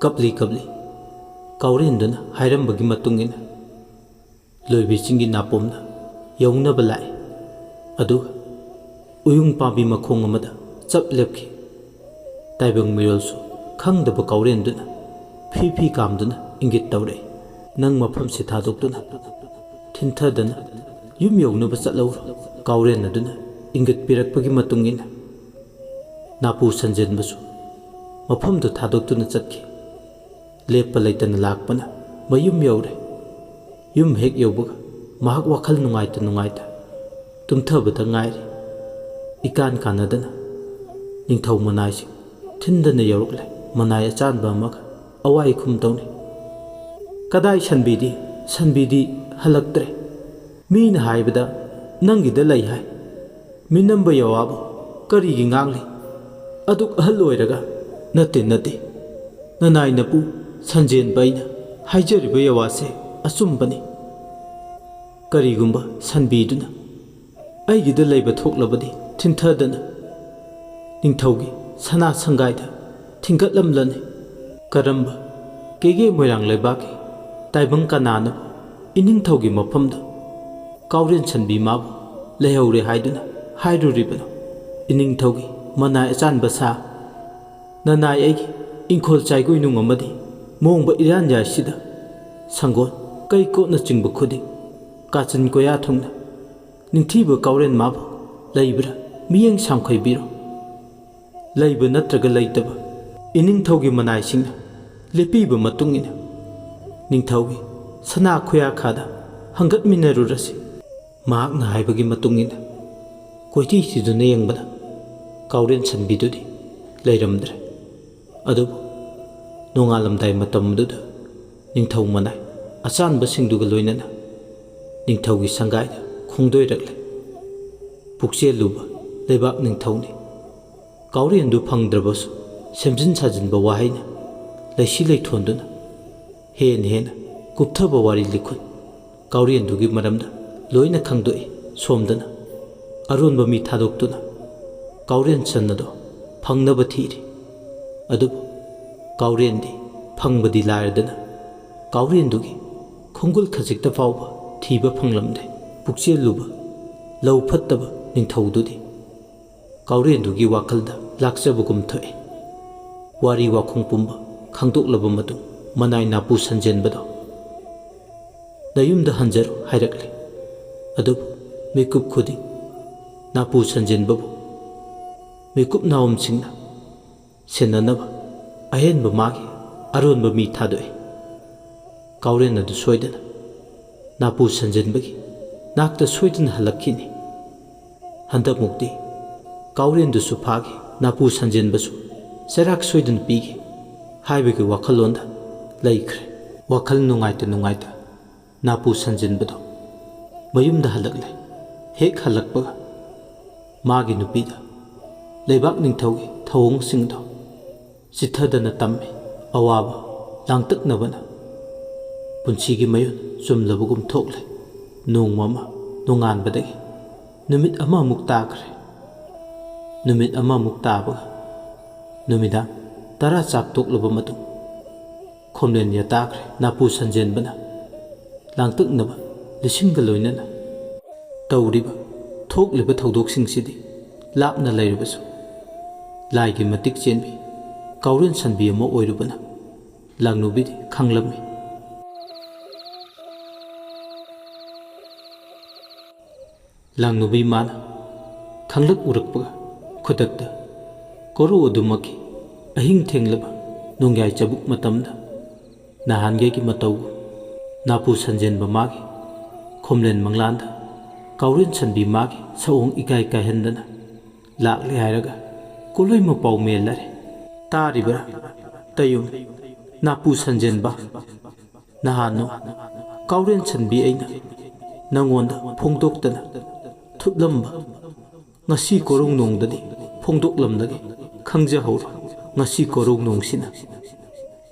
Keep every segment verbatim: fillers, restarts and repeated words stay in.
ꯀꯞꯂꯤ ꯀꯞꯂꯤ ꯀꯥꯎꯔꯦꯟꯗꯨꯅ ꯍꯥꯏꯔꯝꯕꯒꯤ ꯃꯇꯨꯡ ꯏꯟꯅ ꯂꯣꯏꯕꯤ ꯆꯤꯡꯒꯤ ꯅꯥꯄꯣꯝꯅ ꯌꯧꯅꯕ ꯂꯥꯛꯏ꯫ ꯑꯗꯨꯒ ꯎꯌꯨꯡ ꯄꯥꯝꯕꯤ ꯃꯈꯣꯡ ꯑꯃꯗ ꯆꯞ ꯂꯦꯞꯈꯤ꯫ ꯇꯥꯏꯕꯪ ꯃꯤꯔꯣꯜꯁꯨ ꯈꯪꯗꯕ ꯀꯥꯎꯔꯦꯟꯗꯨꯅ ꯐꯤ ꯐꯤ ꯀꯥꯝꯗꯨꯅ ꯏꯪꯒꯤꯠ ꯇꯧꯔꯛꯏ꯫ "ꯅꯪ ꯃꯐꯝꯁꯤ ꯊꯥꯗꯣꯛꯇꯨꯅ ꯊꯤꯟꯊꯗꯅ ꯌꯨꯝ ꯌꯧꯅꯕ ꯆꯠꯍꯧꯔꯣ," ꯀꯥꯎꯔꯦꯟ ꯑꯗꯨꯅ ꯏꯪꯒꯤꯠ ꯄꯤꯔꯛꯄꯒꯤ ꯃꯇꯨꯡ ꯏꯟꯅ ꯅꯥꯄꯨ ꯁꯟꯖꯦꯟꯕꯁꯨ ꯃꯐꯝꯗꯨ ꯊꯥꯗꯣꯛꯇꯨꯅ ꯆꯠꯈꯤ꯫ ꯂꯦꯞꯄ ꯂꯩꯇꯅ ꯂꯥꯛꯄꯅ ꯃꯌꯨꯝ ꯌꯧꯔꯦ꯫ ꯌꯨꯝ ꯍꯦꯛ ꯌꯧꯕꯒ ꯃꯍꯥꯛ ꯋꯥꯈꯜ ꯅꯨꯡꯉꯥꯏꯇ ꯅꯨꯡꯉꯥꯏꯇ ꯇꯨꯝꯊꯕꯗ ꯉꯥꯏꯔꯤ꯫ ꯏꯀꯥꯟ ꯀꯥꯟꯅꯗꯅ ꯅꯤꯡꯊꯧ ꯃꯅꯥꯏꯁꯤꯡ ꯊꯤꯟꯗꯅ ꯌꯧꯔꯛꯂꯦ꯫ ꯃꯅꯥꯏ ꯑꯆꯥꯟꯕ ꯑꯃꯒ ꯑꯋꯥꯏ ꯈꯨꯝ ꯇꯧꯅꯤ꯫ "ꯀꯗꯥꯏ ꯁꯟꯕꯤꯗꯤ? ꯁꯟꯕꯤꯗꯤ ꯍꯜꯂꯛꯇ꯭ꯔꯦ꯫ ꯃꯤꯅ ꯍꯥꯏꯕꯗ ꯅꯪꯒꯤꯗ ꯂꯩ ꯍꯥꯏ꯫ ꯃꯤꯅꯝꯕ ꯌꯥꯋꯥꯕꯨ ꯀꯔꯤꯒꯤ ꯉꯥꯡꯂꯤ? ꯑꯗꯨꯛ ꯑꯍꯜ ꯑꯣꯏꯔꯒ?" "ꯅꯠꯇꯦ, ꯅꯠꯇꯦ꯫ ꯅꯅꯥꯏ ꯅꯄꯨ ꯁꯟꯖꯦꯟꯕ ꯑꯩꯅ ꯍꯥꯏꯖꯔꯤꯕ ꯌꯥꯋꯥꯁꯦ ꯑꯆꯨꯝꯕꯅꯤ꯫ ꯀꯔꯤꯒꯨꯝꯕ ꯁꯟꯕꯤꯗꯨꯅ ꯑꯩꯒꯤꯗ ꯂꯩꯕ ꯊꯣꯛꯂꯕꯗꯤ ꯊꯤꯟꯊꯗꯅ ꯅꯤꯡꯊꯧꯒꯤ ꯁꯅꯥ ꯁꯪꯒꯥꯏꯗ ꯊꯤꯡꯒꯠꯂꯝꯂꯅꯤ꯫ ꯀꯔꯝꯕ ꯀꯦꯒꯦ ꯃꯣꯏꯔꯥꯡ ꯂꯩꯕꯥꯛꯀꯤ ꯇꯥꯏꯕꯪ ꯀꯅꯥꯅ ꯏꯅꯤꯡꯊꯧꯒꯤ ꯃꯐꯝꯗ ꯀꯥꯎꯔꯦꯟ ꯁꯟꯕꯤ ꯃꯥꯕꯨ ꯂꯩꯍꯧꯔꯦ ꯍꯥꯏꯗꯨꯅ ꯍꯥꯏꯔꯨꯔꯤꯕꯅꯣ? ꯏꯅꯤꯡꯊꯧꯒꯤ ꯃꯅꯥꯏ ꯑꯆꯥꯟꯕ ꯁꯥ, ꯅꯅꯥꯏ ꯑꯩꯒꯤ ꯏꯪꯈꯣꯜ ꯆꯥꯏꯒꯣꯏꯅꯨꯡ ꯑꯃꯗꯤ ꯃꯣꯡꯕ ꯏꯔꯥꯟ ꯌꯥꯏꯁꯤꯗ ꯁꯪꯒꯣꯜ ꯀꯩꯀꯣꯠꯅꯆꯤꯡꯕ ꯈꯨꯗꯤꯡ ꯀꯥꯆꯤꯟ ꯀꯣꯌꯥ ꯊꯨꯡꯅ ꯅꯤꯡꯊꯤꯕ ꯀꯥꯎꯔꯦꯟ ꯃꯥꯕꯨ ꯂꯩꯕ꯭ꯔꯥ ꯃꯤꯠꯌꯦꯡ ꯁꯥꯝꯈꯩꯕꯤꯔꯣ꯫ ꯂꯩꯕ ꯅꯠꯇ꯭ꯔꯒ ꯂꯩꯇꯕ ꯏꯅꯤꯡꯊꯧꯒꯤ ꯃꯅꯥꯏꯁꯤꯡꯅ ꯂꯦꯞꯄꯤꯕ ꯃꯇꯨꯡ ꯏꯟꯅ ꯅꯤꯡꯊꯧꯒꯤ ꯁꯅꯥ ꯈꯨꯌꯥꯈꯥꯗ ꯍꯪꯒꯠꯃꯤꯟꯅꯔꯨꯔꯁꯤ꯫ ꯃꯍꯥꯛꯅ ꯍꯥꯏꯕꯒꯤ ꯃꯇꯨꯡ ꯏꯟꯅ ꯀꯣꯏꯊꯤ ꯊꯤꯗꯨꯅ ꯌꯦꯡꯕꯗ ꯀꯥꯎꯔꯦꯟ ꯁꯟꯕꯤꯗꯨꯗꯤ ꯂꯩꯔꯝꯗ꯭ꯔꯦ꯫ ꯑꯗꯨꯕꯨ ꯅꯣꯡꯉꯥꯜꯂꯝꯗꯥꯏ ꯃꯇꯝꯗꯨꯗ ꯅꯤꯡꯊꯧ ꯃꯅꯥꯏ ꯑꯆꯥꯟꯕꯁꯤꯡꯗꯨꯒ ꯂꯣꯏꯅꯅ ꯅꯤꯡꯊꯧꯒꯤ ꯁꯪꯒꯥꯏꯗ ꯈꯣꯡꯗꯣꯏꯔꯛꯂꯦ꯫ ꯄꯨꯛꯆꯦꯜ ꯂꯨꯕ ꯂꯩꯕꯥꯛ ꯅꯤꯡꯊꯧꯅꯤ꯫ ꯀꯥꯎꯔꯦꯟꯗꯨ ꯐꯪꯗ꯭ꯔꯕꯁꯨ ꯁꯦꯝꯖꯤꯟ ꯁꯥꯖꯤꯟꯕ ꯋꯥꯍꯩꯅ ꯂꯩꯁꯤ ꯂꯩꯊꯣꯟꯗꯨꯅ ꯍꯦꯟꯅ ꯍꯦꯟꯅ ꯀꯨꯞꯊꯕ ꯋꯥꯔꯤ ꯂꯤꯈꯨꯟ ꯀꯥꯎꯔꯦꯟꯗꯨꯒꯤ ꯃꯔꯝꯗ ꯂꯣꯏꯅ ꯈꯪꯗꯣꯛꯏ꯫ ꯁꯣꯝꯗꯅ ꯑꯔꯣꯟꯕ ꯃꯤ ꯊꯥꯗꯣꯛꯇꯨꯅ ꯀꯥꯎꯔꯦꯟ ꯁꯟ ꯑꯗꯣ ꯐꯪꯅꯕ ꯊꯤꯔꯤ꯫ ꯑꯗꯨꯕꯨ ꯀꯥꯎꯔꯦꯟꯗꯤ ꯐꯪꯕꯗꯤ ꯂꯥꯏꯔꯗꯅ ꯀꯥꯎꯔꯦꯟꯗꯨꯒꯤ ꯈꯣꯡꯒꯨꯜ ꯈꯖꯤꯛꯇ ꯐꯥꯎꯕ ꯊꯤꯕ ꯐꯪꯂꯝꯗꯦ꯫ ꯄꯨꯛꯆꯦꯜ ꯂꯨꯕ, ꯂꯧ ꯐꯠꯇꯕ ꯅꯤꯡꯊꯧꯗꯨꯗꯤ ꯀꯥꯎꯔꯦꯟꯗꯨꯒꯤ ꯋꯥꯈꯜꯗ ꯂꯥꯛꯆꯕꯒꯨꯝ ꯊꯣꯛꯏ꯫ ꯋꯥꯔꯤ ꯋꯥꯈꯣꯡ ꯄꯨꯝꯕ ꯈꯪꯗꯣꯛꯂꯕ ꯃꯇꯨꯡ, ꯃꯅꯥꯏ ꯅꯥꯄꯨ ꯁꯟꯖꯦꯟꯕꯗꯣ "ꯅꯌꯨꯝꯗ ꯍꯟꯖꯔꯣ" ꯍꯥꯏꯔꯛꯂꯦ꯫ ꯑꯗꯨꯕꯨ ꯃꯤꯀꯨꯞ ꯈꯨꯗꯤꯡ ꯅꯥꯄꯨ ꯁꯟꯖꯦꯟꯕꯕꯨ ꯃꯤꯀꯨꯞ ꯅꯥꯎꯝꯁꯤꯡꯅ ꯁꯦꯟꯅꯅꯕ ꯑꯍꯦꯟꯕ ꯃꯥꯒꯤ ꯑꯔꯣꯟꯕ ꯃꯤ ꯊꯥꯗꯣꯛꯏ꯫ ꯀꯥꯎꯔꯦꯟ ꯑꯗꯨ ꯁꯣꯏꯗꯅ ꯅꯥꯄꯨ ꯁꯟꯖꯦꯟꯕꯒꯤ ꯅꯥꯛꯇ ꯁꯣꯏꯗꯅ ꯍꯜꯂꯛꯈꯤꯅꯤ꯫ ꯍꯟꯗꯛꯃꯨꯛꯇꯤ ꯀꯥꯎꯔꯦꯟꯗꯨꯁꯨ ꯐꯥꯒꯦ, ꯅꯥꯄꯨ ꯁꯟꯖꯦꯟꯕꯁꯨ ꯆꯩꯔꯥꯛ ꯁꯣꯏꯗꯅ ꯄꯤꯒꯦ ꯍꯥꯏꯕꯒꯤ ꯋꯥꯈꯜꯂꯣꯟꯗ ꯂꯩꯈ꯭ꯔꯦ꯫ ꯋꯥꯈꯜ ꯅꯨꯡꯉꯥꯏꯇ ꯅꯨꯡꯉꯥꯏꯇ ꯅꯥꯄꯨ ꯁꯟꯖꯦꯟꯕꯗꯣ ꯃꯌꯨꯝꯗ ꯍꯜꯂꯛꯂꯦ꯫ ꯍꯦꯛ ꯍꯜꯂꯛꯄꯒ ꯃꯥꯒꯤ ꯅꯨꯄꯤꯗ ꯂꯩꯕꯥꯛ ꯅꯤꯡꯊꯧꯒꯤ ꯊꯧꯑꯣꯡꯁꯤꯡꯗꯣ ꯆꯤꯊꯗꯅ ꯇꯝꯃꯤ꯫ ꯑꯋꯥꯕ ꯂꯥꯡꯇꯛꯅꯕꯅ ꯄꯨꯟꯁꯤꯒꯤ ꯃꯌꯨꯝ ꯆꯨꯝꯂꯕꯒꯨꯝ ꯊꯣꯛꯂꯦ꯫ ꯅꯣꯡꯃ ꯑꯃ ꯅꯣꯡꯉꯥꯟꯕꯗꯒꯤ ꯅꯨꯃꯤꯠ ꯑꯃꯃꯨꯛ ꯇꯥꯈ꯭ꯔꯦ꯫ ꯅꯨꯃꯤꯠ ꯑꯃꯃꯨꯛ ꯇꯥꯕꯒ ꯅꯨꯃꯤꯗꯥꯡ ꯇꯔꯥ ꯆꯥꯛ ꯇꯣꯛꯂꯕ ꯃꯇꯨꯡ ꯈꯣꯝꯂꯦꯟ ꯌꯥꯇꯥꯈ꯭ꯔꯦ꯫ ꯅꯥꯄꯨ ꯁꯟꯖꯦꯟꯕꯅ ꯂꯥꯡꯇꯛꯅꯕ ꯂꯤꯁꯤꯡꯒ ꯂꯣꯏꯅꯅ ꯇꯧꯔꯤꯕ ꯊꯣꯛꯂꯤꯕ ꯊꯧꯗꯣꯛꯁꯤꯡꯁꯤꯗꯤ ꯂꯥꯞꯅ ꯂꯩꯔꯕꯁꯨ ꯂꯥꯏꯒꯤ ꯃꯇꯤꯛ ꯆꯦꯟꯕꯤ ꯀꯥꯎꯔꯦꯟ ꯁꯟꯕꯤ ꯑꯃ ꯑꯣꯏꯔꯨꯕꯅ ꯂꯥꯡꯅꯨꯕꯤꯗꯤ ꯈꯪꯂꯝꯃꯤ꯫ ꯂꯥꯡꯅꯨꯕꯤ ꯃꯥꯅ ꯈꯪꯂꯛ ꯎꯔꯛꯄꯒ ꯈꯨꯗꯛꯇ ꯀꯣꯔꯧ ꯑꯗꯨꯃꯛꯀꯤ ꯑꯍꯤꯡ ꯊꯦꯡꯂꯕ ꯅꯣꯡꯌꯥꯏ ꯆꯕꯨꯛ ꯃꯇꯝꯗ ꯅꯍꯥꯟꯒꯩꯒꯤ ꯃꯇꯧꯒꯨꯝ ꯅꯥꯄꯨ ꯁꯟꯖꯦꯟꯕ ꯃꯥꯒꯤ ꯈꯣꯝꯂꯦꯟ ꯃꯪꯂꯥꯟꯗ ꯀꯥꯎꯔꯦꯟ ꯁꯟꯕꯤ ꯃꯥꯒꯤ ꯁꯑꯣꯡ ꯏꯀꯥꯏ ꯀꯥꯏꯍꯟꯗꯅ ꯂꯥꯛꯂꯦ ꯍꯥꯏꯔꯒ ꯀꯣꯂꯣꯏ ꯃꯄꯥꯎ ꯃꯦꯜꯂꯔꯦ꯫ "ꯇꯥꯔꯤꯕ꯭ꯔꯥ ꯇꯌꯨꯝ ꯅꯥꯄꯨ ꯁꯟꯖꯦꯟꯕ? ꯅꯍꯥꯟꯅꯣ ꯀꯥꯎꯔꯦꯟ ꯁꯟꯕꯤ ꯑꯩꯅ ꯅꯪꯉꯣꯟꯗ ꯐꯣꯡꯗꯣꯛꯇꯅ ꯊꯨꯞꯂꯝꯕ ꯉꯁꯤ ꯀꯣꯔꯧꯅꯣꯡꯗꯗꯤ ꯐꯣꯡꯗꯣꯛꯂꯝꯂꯒꯦ꯫ ꯈꯪꯖꯍꯧꯔꯣ, ꯉꯁꯤ ꯀꯣꯔꯧꯅꯣꯡꯁꯤꯅ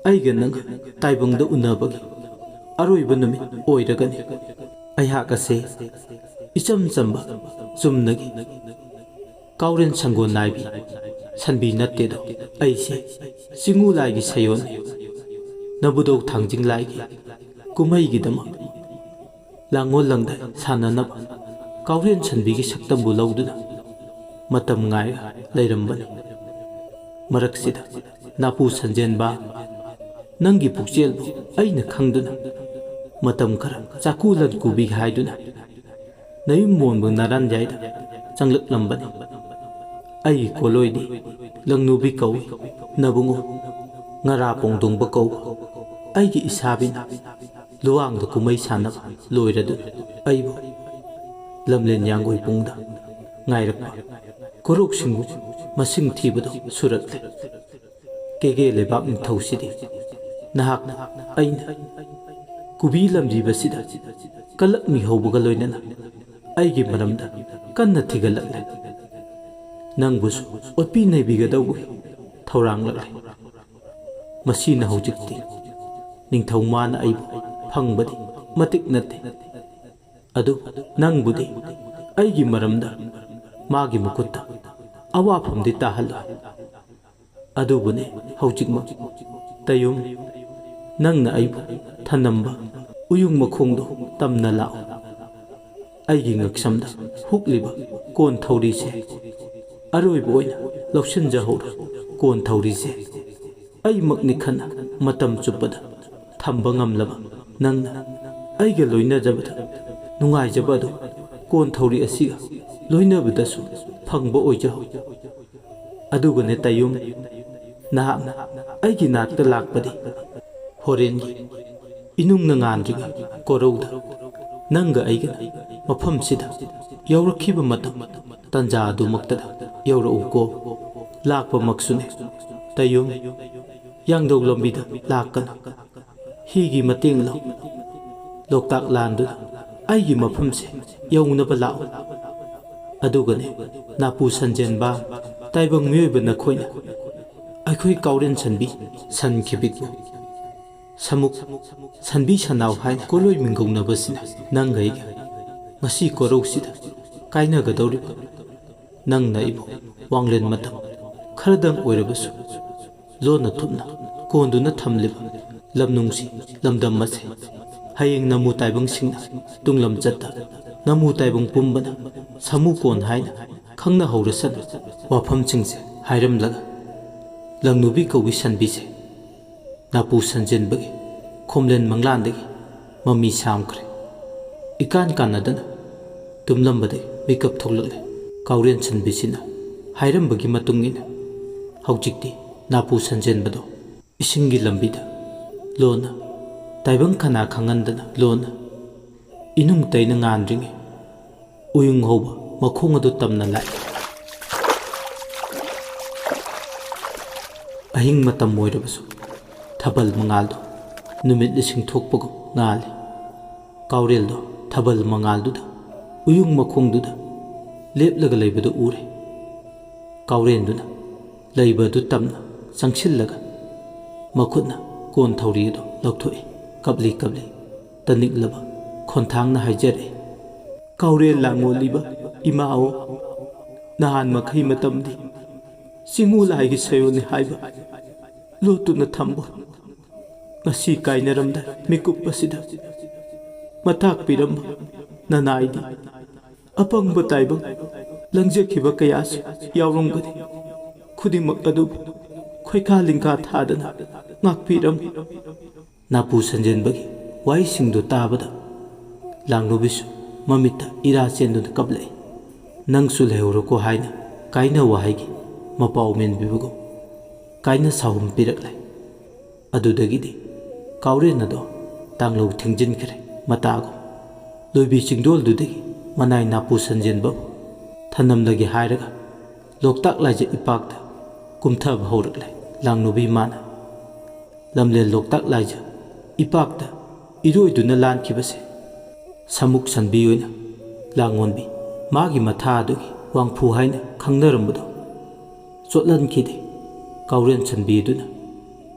ꯑꯩꯒ ꯅꯪꯒ ꯇꯥꯏꯕꯪꯗ ꯎꯅꯕꯒꯤ ꯑꯔꯣꯏꯕ ꯅꯨꯃꯤꯠ ꯑꯣꯏꯔꯒꯅꯤ꯫ ꯑꯩꯍꯥꯛ ꯑꯁꯦ ꯏꯆꯝ ꯆꯝꯕ ꯆꯨꯝꯅꯒꯤ ꯀꯥꯎꯔꯦꯟ ꯁꯪꯒꯣꯜ ꯅꯥꯏꯕꯤ ꯁꯟꯕꯤ ꯅꯠꯇꯦꯗꯣ꯫ ꯑꯩꯁꯦ ꯆꯤꯡꯉꯨ ꯂꯥꯏꯒꯤ ꯁꯌꯣꯟꯅꯤ꯫ ꯅꯕꯨꯗꯧ ꯊꯥꯡꯖꯤꯡ ꯂꯥꯏꯒꯤ ꯀꯨꯝꯍꯩꯒꯤꯗꯃꯛ ꯂꯥꯡꯑꯣꯜ ꯂꯪꯗꯥꯏ ꯁꯥꯟꯅꯅꯕ ꯀꯥꯎꯔꯦꯟ ꯁꯟꯕꯤꯒꯤ ꯁꯛꯇꯝꯕꯨ ꯂꯧꯗꯨꯅ ꯃꯇꯝ ꯉꯥꯏꯔ ꯂꯩꯔꯝꯕꯅꯤ꯫ ꯃꯔꯛꯁꯤꯗ ꯅꯥꯄꯨ ꯁꯟꯖꯦꯟꯕ, ꯅꯪꯒꯤ ꯄꯨꯛꯆꯦꯜꯕꯨ ꯑꯩꯅ ꯈꯪꯗꯨꯅ ꯃꯇꯝ ꯈꯔ ꯆꯥꯛꯀꯨ ꯂꯟ ꯀꯨꯕꯤꯒꯦ ꯍꯥꯏꯗꯨꯅ ꯅꯌꯨꯝ ꯃꯣꯟꯕ ꯅꯥꯔꯥꯟꯌꯥꯏꯗ ꯆꯪꯂꯛꯂꯝꯕꯅꯤ꯫ ꯑꯩꯒꯤ ꯀꯣꯂꯣꯏꯗꯤ ꯂꯪꯅꯨꯕꯤ ꯀꯧꯏ, ꯅꯕꯨꯡꯉꯣ ꯉꯔꯥ ꯄꯣꯡꯗꯣꯡꯕ ꯀꯧꯕ꯫ ꯑꯩꯒꯤ ꯏꯁꯥꯕꯤꯅ ꯂꯨꯋꯥꯡꯗ ꯀꯨꯝꯍꯩ ꯁꯥꯟꯅꯕ ꯂꯣꯏꯔꯗꯨꯅ ꯑꯩꯕꯨ ꯂꯝꯂꯦꯟ ꯌꯥꯡꯒꯣꯏ ꯄꯨꯡꯗ ꯉꯥꯏꯔꯛꯄ ꯀꯣꯔꯣꯛꯁꯤꯡꯕꯨ ꯃꯁꯤꯡ ꯊꯤꯕꯗꯨ ꯁꯨꯔꯛꯂꯦ꯫ ꯀꯦꯒꯦ ꯂꯩꯕꯥꯛ ꯅꯤꯡꯊꯧꯁꯤꯗꯤ ꯅꯍꯥꯛꯅ ꯑꯩꯅ ꯀꯨꯕꯤ ꯂꯝꯕꯤꯕꯁꯤꯗ ꯀꯜꯂꯛꯃꯤ ꯍꯧꯕꯒ ꯂꯣꯏꯅꯅ ꯑꯩꯒꯤ ꯃꯔꯝꯗ ꯀꯟꯅ ꯊꯤꯒꯠꯂꯛꯂꯦ꯫ ꯅꯪꯕꯨꯁꯨ ꯑꯣꯠꯄꯤ ꯅꯩꯕꯤꯒꯗꯧꯕꯒꯤ ꯊꯧꯔꯥꯡꯂꯛꯂꯦ꯫ ꯃꯁꯤꯅ ꯍꯧꯖꯤꯛꯇꯤ ꯅꯤꯡꯊꯧ ꯃꯥꯅ ꯑꯩꯕꯨ ꯐꯪꯕꯗꯤ ꯃꯇꯤꯛ ꯅꯠꯇꯦ꯫ ꯑꯗꯨ ꯅꯪꯕꯨꯗꯤ ꯑꯩꯒꯤ ꯃꯔꯝꯗ ꯃꯥꯒꯤ ꯃꯈꯨꯠꯇ ꯑꯋꯥꯐꯝꯗꯤ ꯇꯥꯍꯜꯂꯣꯏ꯫ ꯑꯗꯨꯕꯨꯅꯦ ꯍꯧꯖꯤꯛꯃꯛ ꯇꯌꯨꯝ ꯅꯪꯅ ꯑꯩꯕꯨ ꯊꯅꯝꯕ ꯎꯌꯨꯡ ꯃꯈꯣꯡꯗꯣ ꯇꯝꯅ ꯂꯥꯛꯎ꯫ ꯑꯩꯒꯤ ꯉꯛꯁꯝꯗ ꯍꯨꯛꯂꯤꯕ ꯀꯣꯟ ꯊꯧꯔꯤꯁꯦ ꯑꯔꯣꯏꯕ ꯑꯣꯏꯅ ꯂꯧꯁꯤꯟꯖꯍꯧꯔꯣ꯫ ꯀꯣꯟ ꯊꯧꯔꯤꯁꯦ ꯑꯩꯃꯛꯅꯤ ꯈꯟꯅ ꯃꯇꯝ ꯆꯨꯞꯄꯗ ꯊꯝꯕ ꯉꯝꯂꯕ ꯅꯪꯅ ꯑꯩꯒ ꯂꯣꯏꯅꯖꯕꯗ ꯅꯨꯡꯉꯥꯏꯖꯕ ꯑꯗꯨ ꯀꯣꯟ ꯊꯧꯔꯤ ꯑꯁꯤꯒ ꯂꯣꯏꯅꯕꯗꯁꯨ ꯐꯪꯕ ꯑꯣꯏꯖꯍꯧ꯫ ꯑꯗꯨꯒꯅꯦ ꯇꯌꯨꯝ, ꯅꯍꯥꯛꯅ ꯑꯩꯒꯤ ꯅꯥꯛꯇ ꯂꯥꯛꯄꯗꯤ ꯍꯣꯔꯦꯟꯒꯤ ꯏꯅꯨꯡꯅ ꯉꯥꯟꯗ꯭ꯔꯤꯉꯩ ꯀꯣꯔꯧꯗ ꯅꯪꯒ ꯑꯩꯒꯅ ꯃꯐꯝꯁꯤꯗ ꯌꯧꯔꯛꯈꯤꯕ ꯃꯇꯝ ꯇꯟꯖꯥ ꯑꯗꯨꯃꯛꯇꯗ ꯌꯧꯔꯛꯎꯀꯣ꯫ ꯂꯥꯛꯄꯃꯛꯁꯨꯅꯦ ꯇꯌꯨꯝ, ꯌꯥꯡꯗꯧ ꯂꯝꯕꯤꯗ ꯂꯥꯛꯀꯅꯨ꯫ ꯍꯤꯒꯤ ꯃꯇꯦꯡ ꯂꯧ꯫ ꯂꯣꯛꯇꯥꯛ ꯂꯥꯟꯗꯨꯅ ꯑꯩꯒꯤ ꯃꯐꯝꯁꯦ ꯌꯧꯅꯕ ꯂꯥꯛꯎ꯫ ꯑꯗꯨꯒꯅꯦ ꯅꯥꯄꯨ ꯁꯟꯖꯦꯟꯕ, ꯇꯥꯏꯕꯪ ꯃꯤꯑꯣꯏꯕ ꯅꯈꯣꯏꯅ ꯑꯩꯈꯣꯏ ꯀꯥꯎꯔꯦꯟ ꯁꯟꯕꯤ ꯁꯟ ꯈꯤꯕꯤꯛꯄꯨ ꯁꯃꯨꯛ ꯁꯟꯕꯤ ꯁꯟꯅꯥꯎ ꯍꯥꯏꯅ ꯀꯣꯂꯣꯏ ꯃꯤꯡꯒꯧꯅꯕꯁꯤꯅ ꯅꯪꯒ ꯑꯩꯒ ꯉꯁꯤ ꯀꯣꯔꯧꯁꯤꯗ ꯀꯥꯏꯅꯒꯗꯧꯔꯤꯕ꯫ ꯅꯪꯅ ꯑꯩꯕꯨ ꯋꯥꯡꯂꯦꯟ ꯃꯇꯝ ꯈꯔꯗꯪ ꯑꯣꯏꯔꯕꯁꯨ ꯂꯣꯟꯅ ꯊꯨꯞꯅ ꯀꯣꯟꯗꯨꯅ ꯊꯝꯂꯤꯕ ꯂꯝꯅꯨꯡꯁꯤ ꯂꯝꯗꯝ ꯑꯁꯦ ꯍꯌꯦꯡ ꯅꯃꯨ ꯇꯥꯏꯕꯪꯁꯤꯡꯅ ꯇꯨꯡꯂꯝꯆꯠꯇ ꯅꯃꯨ ꯇꯥꯏꯕꯪ ꯄꯨꯝꯕꯅ ꯁꯥꯃꯨ ꯀꯣꯟ ꯍꯥꯏꯅ ꯈꯪꯅꯍꯧꯔꯁꯅꯨ꯫ ꯋꯥꯐꯝꯁꯤꯡꯁꯦ ꯍꯥꯏꯔꯝꯂꯒ ꯂꯪꯅꯨꯕꯤ ꯀꯧꯕꯤ ꯁꯟꯕꯤꯁꯦ ꯅꯥꯄꯨ ꯁꯟꯖꯦꯟꯕꯒꯤ ꯈꯣꯝꯂꯦꯟ ꯃꯪꯂꯥꯟꯗꯒꯤ ꯃꯃꯤ ꯁꯥꯝꯈ꯭ꯔꯦ꯫ ꯏꯀꯥꯟ ꯀꯥꯟꯅꯗꯅ ꯇꯨꯝꯂꯝꯕꯗꯒꯤ ꯃꯤꯀꯞ ꯊꯣꯛꯂꯛꯂꯦ꯫ ꯀꯥꯎꯔꯦꯟ ꯁꯟꯕꯤꯁꯤꯅ ꯍꯥꯏꯔꯝꯕꯒꯤ ꯃꯇꯨꯡ ꯏꯟꯅ ꯍꯧꯖꯤꯛꯇꯤ ꯅꯥꯄꯨ ꯁꯟꯖꯦꯟꯕꯗꯣ ꯏꯁꯤꯡꯒꯤ ꯂꯝꯕꯤꯗ ꯂꯣꯟꯅ, ꯇꯥꯏꯕꯪ ꯈꯅꯥ ꯈꯪꯍꯟꯗꯅ ꯂꯣꯟꯅ ꯏꯅꯨꯡ ꯇꯩꯅ ꯉꯥꯟꯗ꯭ꯔꯤꯉꯩ ꯎꯌꯨꯡ ꯍꯧꯕ ꯃꯈꯣꯡ ꯑꯗꯨ ꯇꯝꯅ ꯂꯥꯛꯏ꯫ ꯑꯍꯤꯡ ꯃꯇꯝ ꯑꯣꯏꯔꯕꯁꯨ ꯊꯥꯕꯜ ꯃꯉꯥꯜꯗꯣ ꯅꯨꯃꯤꯠ ꯂꯤꯁꯤꯡ ꯊꯣꯛꯄꯒꯨꯝ ꯉꯥꯜꯂꯤ꯫ ꯀꯥꯎꯔꯦꯜꯗꯣ ꯊꯥꯕꯜ ꯃꯉꯥꯜꯗꯨꯗ ꯎꯌꯨꯡ ꯃꯈꯣꯡꯗꯨꯗ ꯂꯦꯞꯂꯒ ꯂꯩꯕꯗꯨ ꯎꯔꯦ꯫ ꯀꯥꯎꯔꯦꯟꯗꯨꯅ ꯂꯩꯕ ꯑꯗꯨ ꯇꯝꯅ ꯆꯪꯁꯤꯜꯂꯒ ꯃꯈꯨꯠꯅ ꯀꯣꯟ ꯊꯧꯔꯤ ꯑꯗꯨ ꯂꯧꯊꯣꯛꯏ꯫ ꯀꯞꯂꯤ ꯀꯞꯂꯤ ꯇꯅꯤꯛꯂꯕ ꯈꯣꯟꯊꯥꯡꯅ ꯍꯥꯏꯖꯔꯛꯏ, "ꯀꯥꯎꯔꯦꯜ ꯂꯥꯡꯉꯣꯜꯂꯤꯕ ꯏꯃꯥꯑꯣ, ꯅꯍꯥꯟ ꯃꯈꯩ ꯃꯇꯝꯗꯤ ꯆꯤꯡꯃꯨ ꯂꯥꯏꯒꯤ ꯁꯌꯣꯟꯅꯤ ꯍꯥꯏꯕ ꯂꯣꯠꯇꯨꯅ ꯊꯝꯕ, ꯉꯁꯤ ꯀꯥꯏꯅꯔꯝꯗ ꯃꯤꯀꯨꯞ ꯑꯁꯤꯗ ꯃꯇꯥꯛ ꯄꯤꯔꯝꯕ ꯅꯅꯥꯏꯗꯤ ꯑꯄꯪꯕ ꯇꯥꯏꯕꯪ ꯂꯪꯖꯈꯤꯕ ꯀꯌꯥꯁꯨ ꯌꯥꯎꯔꯝꯒꯅꯤ꯫ ꯈꯨꯗꯤꯡꯃꯛ ꯑꯗꯨꯕꯨ ꯈꯣꯏꯈꯥ ꯂꯤꯡꯈꯥ ꯊꯥꯗꯅ ꯉꯥꯛꯄꯤꯔꯝꯃꯤ꯫" ꯅꯥꯄꯨ ꯁꯟꯖꯦꯟꯕꯒꯤ ꯋꯥꯍꯩꯁꯤꯡꯗꯨ ꯇꯥꯕꯗ ꯂꯥꯡꯅꯨꯕꯤꯁꯨ ꯃꯃꯤꯠꯇ ꯏꯔꯥ ꯆꯦꯟꯗꯨꯅ ꯀꯞꯂꯛꯏ꯫ "ꯅꯪꯁꯨ ꯂꯩꯍꯧꯔꯣꯀꯣ" ꯍꯥꯏꯅ ꯀꯥꯏꯅ ꯋꯥꯍꯩꯒꯤ ꯃꯄꯥꯎ ꯃꯦꯟꯕꯤꯕꯒꯨꯝ ꯀꯥꯏꯅ ꯁꯥꯎꯍꯨꯝ ꯄꯤꯔꯛꯂꯦ꯫ ꯑꯗꯨꯗꯒꯤꯗꯤ ꯀꯥꯎꯔꯦꯟ ꯑꯗꯣ ꯇꯥꯡꯂꯧ ꯊꯤꯡꯖꯤꯟꯈ꯭ꯔꯦ꯫ ꯃꯇꯥꯒꯨꯝ ꯂꯣꯏꯕꯤ ꯆꯤꯡꯗꯣꯜꯗꯨꯗꯒꯤ ꯃꯅꯥꯏ ꯅꯥꯄꯨ ꯁꯟꯖꯦꯟꯕꯕꯨ ꯊꯅꯝꯂꯒꯦ ꯍꯥꯏꯔꯒ ꯂꯣꯛꯇꯥꯛ ꯂꯥꯏꯖ ꯏꯄꯥꯛꯇ ꯀꯨꯝꯊꯕ ꯍꯧꯔꯛꯂꯦ꯫ ꯂꯥꯡꯅꯨꯕꯤ ꯃꯥꯅ ꯂꯝꯂꯦꯟ ꯂꯣꯛꯇꯥꯛ ꯂꯥꯏꯖ ꯏꯄꯥꯛꯇ ꯏꯔꯣꯏꯗꯨꯅ ꯂꯥꯟꯈꯤꯕꯁꯦ ꯁꯃꯨꯛ ꯁꯟꯕꯤ ꯑꯣꯏꯅ ꯂꯥꯡꯉꯣꯟꯕꯤ ꯃꯥꯒꯤ ꯃꯊꯥ ꯑꯗꯨꯒꯤ ꯋꯥꯡꯐꯨ ꯍꯥꯏꯅ ꯈꯪꯅꯔꯝꯕꯗꯣ ꯆꯣꯠꯍꯟꯈꯤꯗꯦ꯫ ꯀꯥꯎꯔꯦꯟ ꯁꯟꯕꯤ ꯑꯗꯨꯅ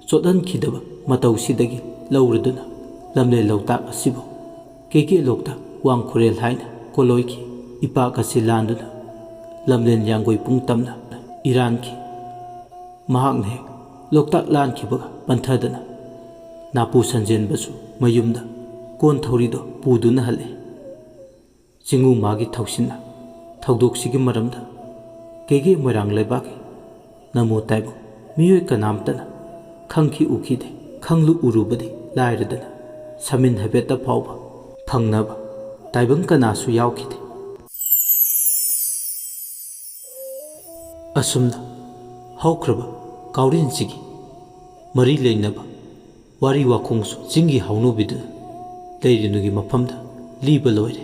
ꯆꯣꯠꯍꯟꯈꯤꯗꯕ ꯃꯇꯧꯁꯤꯗꯒꯤ ꯂꯧꯔꯗꯨꯅ ꯂꯝꯂꯦꯟ ꯂꯣꯛꯇꯥꯛ ꯑꯁꯤꯕꯨ ꯀꯦꯀꯦ ꯂꯣꯛꯇꯥꯛ ꯋꯥꯡꯈꯨꯔꯦꯜ ꯍꯥꯏꯅ ꯀꯣꯂꯣꯏꯈꯤ꯫ ꯏꯄꯥꯛ ꯑꯁꯤ ꯂꯥꯟꯗꯨꯅ ꯂꯝꯂꯦꯟ ꯌꯥꯡꯒꯣꯏ ꯄꯨꯡ ꯇꯝꯅ ꯏꯔꯥꯟꯈꯤ꯫ ꯃꯍꯥꯛꯅ ꯍꯦꯛ ꯂꯣꯛꯇꯥꯛ ꯂꯥꯟꯈꯤꯕꯒ ꯄꯟꯊꯗꯅ ꯅꯥꯄꯨ ꯁꯟꯖꯦꯟꯕꯁꯨ ꯃꯌꯨꯝꯗ ꯀꯣꯟ ꯊꯧꯔꯤꯗꯣ ꯄꯨꯗꯨꯅ ꯍꯜꯂꯛꯏ꯫ ꯆꯤꯡꯉꯨ ꯃꯥꯒꯤ ꯊꯧꯁꯤꯟꯅ ꯊꯧꯗꯣꯛꯁꯤꯒꯤ ꯃꯔꯝꯗ ꯀꯦꯒꯦ ꯃꯣꯏꯔꯥꯡ ꯂꯩꯕꯥꯛꯀꯤ ꯅꯃꯣ ꯇꯥꯏꯕꯪ ꯃꯤꯑꯣꯏ ꯀꯅꯥꯝꯇꯅ ꯈꯪꯈꯤ ꯎꯈꯤꯗꯦ, ꯈꯪꯂꯨ ꯎꯔꯨꯕꯗꯤ ꯂꯥꯏꯔꯗꯅ ꯁꯃꯤꯟ ꯍꯥꯏꯐꯦꯠꯇ ꯐꯥꯎꯕ ꯐꯪꯅꯕ ꯇꯥꯏꯕꯪ ꯀꯅꯥꯁꯨ ꯌꯥꯎꯈꯤꯗꯦ꯫ ꯑꯁꯨꯝꯅ ꯍꯧꯈ꯭ꯔꯕ ꯀꯥꯎꯔꯦꯟꯁꯤꯒꯤ ꯃꯔꯤ ꯂꯩꯅꯕ ꯋꯥꯔꯤ ꯋꯥꯈꯣꯡꯁꯨ ꯆꯤꯡꯒꯤ ꯍꯧꯅꯨꯕꯤꯗꯨꯅ ꯂꯩꯔꯤꯅꯨꯒꯤ ꯃꯐꯝꯗ ꯂꯤꯕ ꯂꯣꯏꯔꯦ꯫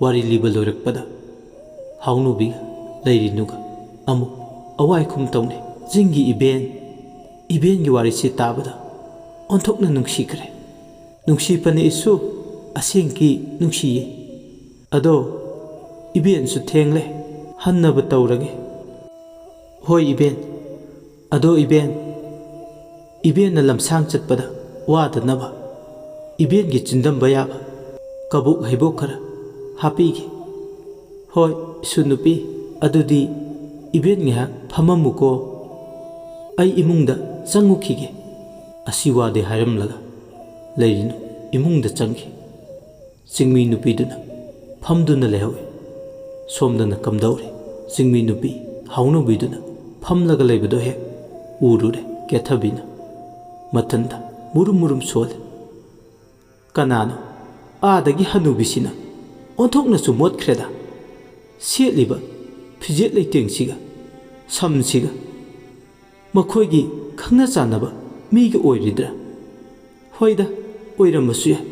ꯋꯥꯔꯤ ꯂꯤꯕ ꯂꯣꯏꯔꯛꯄꯗ ꯍꯧꯅꯨꯕꯤꯒ ꯂꯩꯔꯤꯅꯨꯒ ꯑꯃꯨꯛ ꯑꯋꯥꯏꯈꯨꯝ ꯇꯧꯅꯩ꯫ ꯆꯤꯡꯒꯤ ꯏꯕꯦꯟ, ꯏꯕꯦꯟꯒꯤ ꯋꯥꯔꯤꯁꯤ ꯇꯥꯕꯗ ꯑꯣꯟꯊꯣꯛꯅ ꯅꯨꯡꯁꯤꯈ꯭ꯔꯦ꯫ ꯅꯨꯡꯁꯤꯕꯅꯦ ꯏꯁꯨ, ꯑꯁꯦꯡꯀꯤ ꯅꯨꯡꯁꯤꯌꯦ꯫ ꯑꯗꯣ ꯏꯕꯦꯟꯁꯨ ꯊꯦꯡꯂꯦ, ꯍꯟꯅꯕ ꯇꯧꯔꯒꯦ꯫ ꯍꯣꯏ ꯏꯕꯦꯟ꯫ ꯑꯗꯣ ꯏꯕꯦꯟ, ꯏꯕꯦꯟꯅ ꯂꯝꯁꯥꯡ ꯆꯠꯄꯗ ꯋꯥꯗꯅꯕ ꯏꯕꯦꯟꯒꯤ ꯆꯤꯟꯗꯝꯕ ꯌꯥꯕ ꯀꯕꯣꯛ ꯍꯩꯕꯣꯛ ꯈꯔ ꯍꯥꯞꯄꯤꯒꯦ꯫ ꯍꯣꯏ ꯏꯁꯨ ꯅꯨꯄꯤ, ꯑꯗꯨꯗꯤ ꯏꯕꯦꯟ ꯉꯥꯏꯍꯥꯛ ꯐꯝꯃꯝꯃꯨꯀꯣ, ꯑꯩ ꯏꯃꯨꯡꯗ ꯆꯪꯉꯨꯈꯤꯒꯦ꯫ ꯑꯁꯤ ꯋꯥꯗꯤ ꯍꯥꯏꯔꯝꯂꯒ ꯂꯩꯔꯤꯅꯨ ꯏꯃꯨꯡꯗ ꯆꯪꯈꯤ꯫ ꯆꯤꯡꯃꯤ ꯅꯨꯄꯤꯗꯨꯅ ꯐꯝꯗꯨꯅ ꯂꯩꯍꯧꯏ꯫ ꯁꯣꯝꯗꯅ ꯀꯝꯗꯧꯔꯤ? ꯆꯤꯡꯃꯤ ꯅꯨꯄꯤ ꯍꯥꯎꯅꯕꯤꯗꯨꯅ ꯐꯝꯂꯒ ꯂꯩꯕꯗꯨ ꯍꯦꯛ ꯎꯔꯨꯔꯦ ꯀꯦꯊꯕꯤꯅ꯫ ꯃꯊꯟꯗ ꯃꯨꯔꯨꯝ ꯃꯨꯔꯨꯝ ꯁꯣꯜꯂꯤ꯫ "ꯀꯅꯥꯅꯣ? ꯑꯥꯗꯒꯤ ꯍꯅꯨꯕꯤꯁꯤꯅ ꯑꯣꯟꯊꯣꯛꯅꯁꯨ ꯃꯣꯠꯈ꯭ꯔꯦꯗ꯫ ꯁꯦꯠꯂꯤꯕ ꯐꯤꯖꯦꯠ ꯂꯩꯇꯦꯡꯁꯤꯒ ꯁꯝꯁꯤꯒ꯫ ꯃꯈꯣꯏꯒꯤ ꯈꯪꯅ ꯆꯥꯟꯅꯕ ꯃꯤꯒ ꯑꯣꯏꯔꯤꯗ꯭ꯔꯥ? ꯍꯣꯏꯗ, ꯑꯣꯏꯔꯝꯕꯁꯨ ꯌꯥꯏ꯫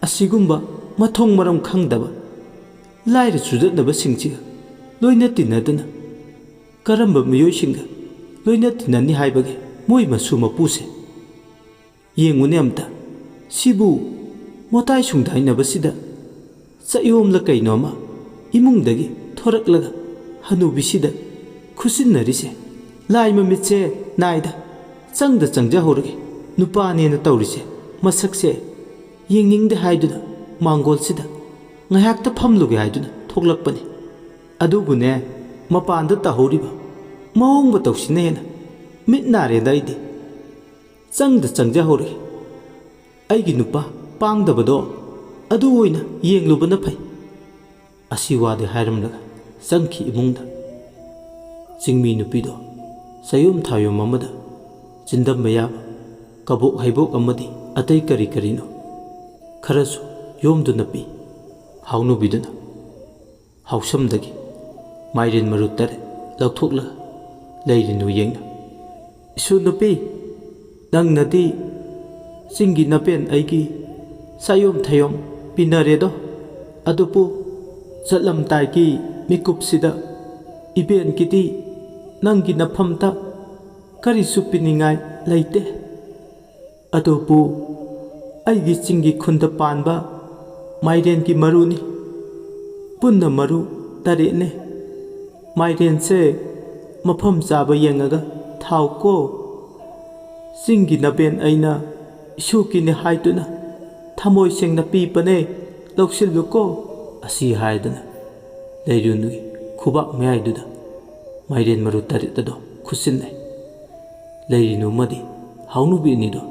ꯑꯁꯤꯒꯨꯝꯕ ꯃꯊꯣꯡ ꯃꯔꯝ ꯈꯪꯗꯕ ꯂꯥꯏꯔ ꯆꯨꯗꯠꯅꯕꯁꯤꯡꯁꯤꯒ ꯂꯣꯏꯅ ꯇꯤꯟꯅꯗꯨꯅ ꯀꯔꯝꯕ ꯃꯤꯑꯣꯏꯁꯤꯡꯒ ꯂꯣꯏꯅ ꯇꯤꯟꯅꯅꯤ ꯍꯥꯏꯕꯒꯦ ꯃꯣꯏ ꯃꯁꯨ ꯃꯄꯨꯁꯦ? ꯌꯦꯡꯉꯨꯅꯦ ꯑꯝꯇ, ꯁꯤꯕꯨ ꯃꯣꯇꯥꯏ ꯁꯨꯡꯗꯥꯏꯅꯕꯁꯤꯗ ꯆꯌꯣꯝꯂ ꯀꯩꯅꯣꯃ ꯏꯃꯨꯡꯗꯒꯤ ꯊꯣꯔꯛꯂꯒ ꯍꯅꯨꯕꯤꯁꯤꯗ ꯈꯨꯠꯁꯤꯟꯅꯔꯤꯁꯦ꯫ ꯂꯥꯏ ꯃꯃꯤꯠꯁꯦ ꯅꯥꯏꯗ, ꯆꯪꯗ ꯆꯪꯖꯍꯧꯔꯒꯦ꯫ ꯅꯨꯄꯥꯅꯦꯅ ꯇꯧꯔꯤꯁꯦ, ꯃꯁꯛꯁꯦ ꯌꯦꯡꯅꯤꯡꯗꯦ ꯍꯥꯏꯗꯨꯅ ꯃꯥꯡꯒꯣꯜꯁꯤꯗ ꯉꯥꯏꯍꯥꯛꯇ ꯐꯝꯂꯨꯒꯦ ꯍꯥꯏꯗꯨꯅ ꯊꯣꯛꯂꯛꯄꯅꯤ꯫ ꯑꯗꯨꯕꯨꯅꯦ, ꯃꯄꯥꯟꯗ ꯇꯧꯍꯧꯔꯤꯕ ꯃꯑꯣꯡ ꯃꯇꯧꯁꯤꯅ ꯍꯦꯟꯅ ꯃꯤꯠ ꯅꯥꯔꯦꯗ ꯑꯩꯗꯤ꯫ ꯆꯪꯗ ꯆꯪꯖꯍꯧꯔꯦ꯫ ꯑꯩꯒꯤ ꯅꯨꯄꯥ ꯄꯥꯡꯗꯕꯗꯣ ꯑꯗꯨ ꯑꯣꯏꯅ ꯌꯦꯡꯂꯨꯕꯅ ꯐꯩ꯫ ꯑꯁꯤ ꯋꯥꯗꯤ ꯍꯥꯏꯔꯝꯂꯒ ꯆꯪꯈꯤ ꯏꯃꯨꯡꯗ꯫ ꯆꯤꯡꯃꯤ ꯅꯨꯄꯤꯗꯣ ꯆꯌꯣꯝ ꯊꯥꯌꯣꯝ ꯑꯃꯗ ꯆꯤꯟꯗꯝꯕ ꯌꯥꯕ ꯀꯕꯣꯛ ꯍꯩꯕꯣꯛ ꯑꯃꯗꯤ ꯑꯇꯩ ꯀꯔꯤ ꯀꯔꯤꯅꯣ ꯈꯔꯁꯨ ꯌꯣꯝꯗꯨꯅ ꯄꯤ꯫ ꯍꯥꯎꯅꯨꯕꯤꯗꯨꯅ ꯍꯥꯎꯁꯝꯗꯒꯤ ꯃꯥꯏꯔꯦꯟ ꯃꯔꯨ ꯇꯔꯦꯠ ꯂꯧꯊꯣꯛꯂꯒ ꯂꯩꯔꯤꯅꯨ ꯌꯦꯡꯅ, "ꯏꯁꯨ ꯅꯨꯄꯤ, ꯅꯪꯅꯗꯤ ꯆꯤꯡꯒꯤ ꯅꯄꯦꯟ ꯑꯩꯒꯤ ꯁꯥꯌꯣꯝ ꯊꯌꯣꯝ ꯄꯤꯅꯔꯦꯗꯣ, ꯑꯗꯨꯕꯨ ꯆꯠꯂꯝꯗꯥꯏꯒꯤ ꯃꯤꯀꯨꯞꯁꯤꯗ ꯏꯕꯦꯟꯒꯤꯗꯤ ꯅꯪꯒꯤ ꯅꯐꯝꯇ ꯀꯔꯤꯁꯨ ꯄꯤꯅꯤꯡꯉꯥꯏ ꯂꯩꯇꯦ꯫ ꯑꯗꯨꯕꯨ ꯑꯩꯒꯤ ꯆꯤꯡꯒꯤ ꯈꯨꯟꯗ ꯄꯥꯟꯕ ꯃꯥꯏꯔꯦꯟꯒꯤ ꯃꯔꯨꯅꯤ꯫ ꯄꯨꯟꯅ ꯃꯔꯨ ꯇꯔꯦꯠꯅꯦ꯫ ꯃꯥꯏꯔꯦꯟꯁꯦ ꯃꯐꯝ ꯆꯥꯕ ꯌꯦꯡꯉꯒ ꯊꯥꯎꯀꯣ꯫ ꯆꯤꯡꯒꯤ ꯅꯕꯦꯟ ꯑꯩꯅ ꯏꯁꯨꯀꯤꯅꯦ ꯍꯥꯏꯗꯨꯅ ꯊꯃꯣꯏ ꯁꯦꯡꯅ ꯄꯤꯕꯅꯦ, ꯂꯧꯁꯤꯜꯂꯨꯀꯣ"꯫ ꯑꯁꯤ ꯍꯥꯏꯗꯨꯅ ꯂꯩꯔꯨꯅꯨꯒꯤ ꯈꯨꯕꯥꯛ ꯃꯌꯥꯏꯗꯨꯗ ꯃꯥꯏꯔꯦꯟ ꯃꯔꯨ ꯇꯔꯦꯠ ꯑꯗꯣ ꯈꯨꯠꯁꯤꯟꯅꯩ꯫ ꯂꯩꯔꯤꯅꯨ ꯑꯃꯗꯤ ꯍꯥꯎꯅꯨꯕꯤ ꯑꯅꯤꯗꯣ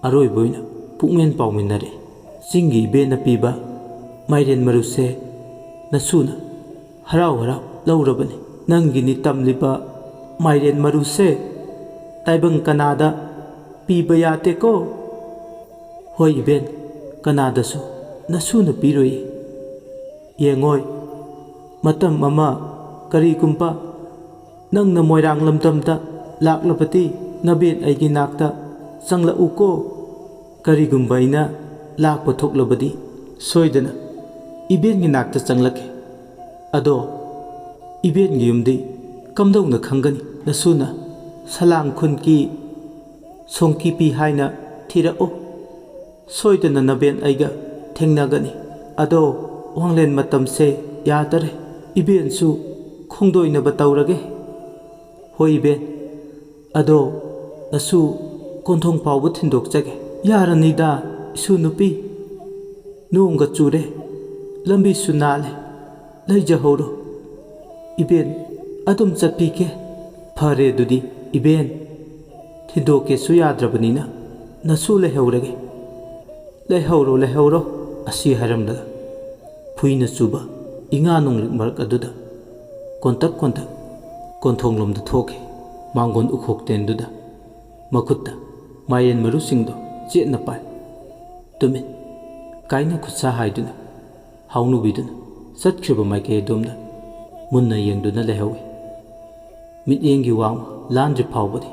ꯑꯔꯣꯏꯕ ꯑꯣꯏꯅ ꯄꯨꯛꯃꯦꯟ ꯄꯥꯎꯃꯤꯟꯅꯔꯛꯏ꯫ ꯆꯤꯡꯒꯤ ꯏꯕꯦꯟꯅ ꯄꯤꯕ ꯃꯥꯏꯔꯦꯟ ꯃꯔꯨꯁꯦ ꯅꯁꯨꯅ ꯍꯔꯥꯎ ꯍꯔꯥꯎ ꯂꯧꯔꯕꯅꯤ꯫ ꯅꯪꯒꯤꯅꯤ ꯇꯝꯂꯤꯕ ꯃꯥꯏꯔꯦꯟ ꯃꯔꯨꯁꯦ ꯇꯥꯏꯕꯪ ꯀꯅꯥꯗ ꯄꯤꯕ ꯌꯥꯗꯦꯀꯣ꯫ ꯍꯣꯏ ꯏꯕꯦꯟ, ꯀꯅꯥꯗꯁꯨ ꯅꯁꯨꯅ ꯄꯤꯔꯣꯏ꯫ ꯌꯦꯡꯉꯣꯏ, ꯃꯇꯝ ꯑꯃ ꯀꯔꯤꯒꯨꯝꯕ ꯅꯪꯅ ꯃꯣꯏꯔꯥꯡ ꯂꯝꯗꯝꯗ ꯂꯥꯛꯂꯕꯗꯤ ꯅꯕꯦꯟ ꯑꯩꯒꯤ ꯅꯥꯛꯇ ꯆꯪꯂꯛꯎꯀꯣ꯫ ꯀꯔꯤꯒꯨꯝꯕ ꯑꯩꯅ ꯂꯥꯛꯄ ꯊꯣꯛꯂꯕꯗꯤ ꯁꯣꯏꯗꯅ ꯏꯕꯦꯟꯒꯤ ꯅꯥꯛꯇ ꯆꯪꯂꯛꯀꯦ꯫ ꯑꯗꯣ ꯏꯕꯦꯟꯒꯤ ꯌꯨꯝꯗꯤ ꯀꯝꯗꯧꯅ ꯈꯪꯒꯅꯤ? ꯅꯁꯨꯅ ꯁꯂꯥꯡ ꯈꯨꯟꯒꯤ ꯁꯣꯡꯀꯤꯄꯤ ꯍꯥꯏꯅ ꯊꯤꯔꯛꯎ꯫ ꯁꯣꯏꯗꯅ ꯅꯕꯦꯟ ꯑꯩꯒ ꯊꯦꯡꯅꯒꯅꯤ꯫ ꯑꯗꯣ ꯋꯥꯡꯂꯦꯟ ꯃꯇꯝꯁꯦ ꯌꯥꯗꯔꯦ꯫ ꯏꯕꯦꯟꯁꯨ ꯈꯣꯡꯗꯣꯏꯅꯕ ꯇꯧꯔꯒꯦ꯫ ꯍꯣꯏ ꯏꯕꯦꯟ, ꯑꯗꯣ ꯅꯁꯨ ꯀꯣꯟꯊꯣꯡ ꯐꯥꯎꯕ ꯊꯤꯟꯗꯣꯛꯆꯒꯦ꯫ ꯌꯥꯔꯅꯤꯗ ꯏꯁꯨ ꯅꯨꯄꯤ, ꯅꯣꯡꯒ ꯆꯨꯔꯦ, ꯂꯝꯕꯤꯁꯨ ꯅꯥꯜꯂꯦ, ꯂꯩꯖꯍꯧꯔꯣ꯫ ꯏꯕꯦꯟ, ꯑꯗꯨꯝ ꯆꯠꯄꯤꯒꯦ꯫ ꯐꯔꯦ ꯑꯗꯨꯗꯤ ꯏꯕꯦꯟ꯫ ꯊꯤꯟꯗꯣꯛꯀꯦꯁꯨ ꯌꯥꯗ꯭ꯔꯕꯅꯤꯅ ꯅꯁꯨ ꯂꯩꯍꯧꯔꯒꯦ꯫ "ꯂꯩꯍꯧꯔꯣ, ꯂꯩꯍꯧꯔꯣ" ꯑꯁꯤ ꯍꯥꯏꯔꯝꯂꯒ ꯐꯨꯏꯅ ꯆꯨꯕ ꯏꯉꯥ ꯅꯣꯡꯂꯤꯛ ꯃꯔꯛ ꯑꯗꯨꯗ ꯀꯣꯟꯇꯛ ꯀꯣꯟꯇꯛ ꯀꯣꯟꯊꯣꯡꯂꯣꯝꯗ ꯊꯣꯛꯈꯤ꯫ ꯃꯥꯡꯒꯣꯟ ꯎꯈꯣꯛ ꯇꯦꯟꯗꯨꯗ ꯃꯈꯨꯠꯇ ꯃꯥꯏꯔꯦꯟ ꯃꯔꯨꯁꯤꯡꯗꯣ ꯆꯦꯠꯅ ꯄꯥꯏ꯫ ꯇꯨꯃꯤꯟ ꯀꯥꯏꯅ ꯈꯨꯠꯁꯥ ꯍꯥꯏꯗꯨꯅ ꯍꯥꯎꯅꯨꯕꯤꯗꯨꯅ ꯆꯠꯈ꯭ꯔꯤꯕ ꯃꯥꯏꯀꯩ ꯑꯗꯣꯝꯗ ꯃꯨꯟꯅ ꯌꯦꯡꯗꯨꯅ ꯂꯩꯍꯧꯏ꯫ ꯃꯤꯠꯌꯦꯡꯒꯤ ꯋꯥꯡꯃ ꯂꯥꯟꯗ꯭ꯔꯤ ꯐꯥꯎꯕꯗꯤ